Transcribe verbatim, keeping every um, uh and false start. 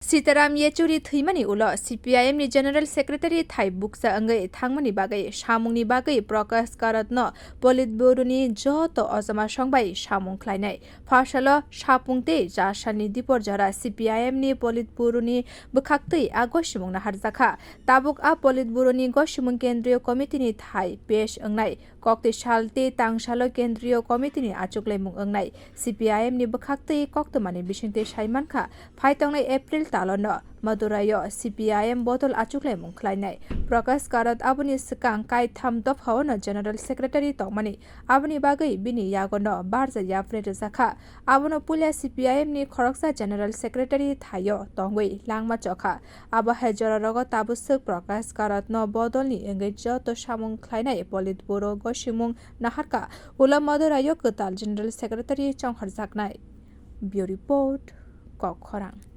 Sitaram Yechury thwimani ulo C P I M ni General Secretary thai bukcha wngwi thangmani bagwi samungni bagwi Prakash Karat no Politburo ni joto ojama song bai samung khlainai. Phasalo sapung tei cha salni dipor jora C P I M ni Politburo ni bwkhaktwi a gosimung naharjakha. Tabuk a Politburo ni gosimung Kendriya Committee ni thai pesh wngnai. Koktwi sal tei tangsalo Kendriya Committee ni achuklaimung wngnai. C P I M ni bwkhaktwi koktwmani bisingtwi sai mankha, phai tongnai April talo no Madurai o C P I M bodol achuklaimung khlainai. Prakash Karat aboni swkang kaitham dopha o no General Secretary tongmani, aboni bagwi bini yago no barja yapri rwjakha. Abono puila C P I M ni khoroksa General Secretary thaio tongwi langma chokha. Abo hai jora rogo tabuk swk Prakash Karat no bodol ni wngwi joto samung khlainai Politburo gosimung naharkha. Ulo Madurai o kwtal General Secretary chonghorjaknai. Bureau Report, Kokkhorang.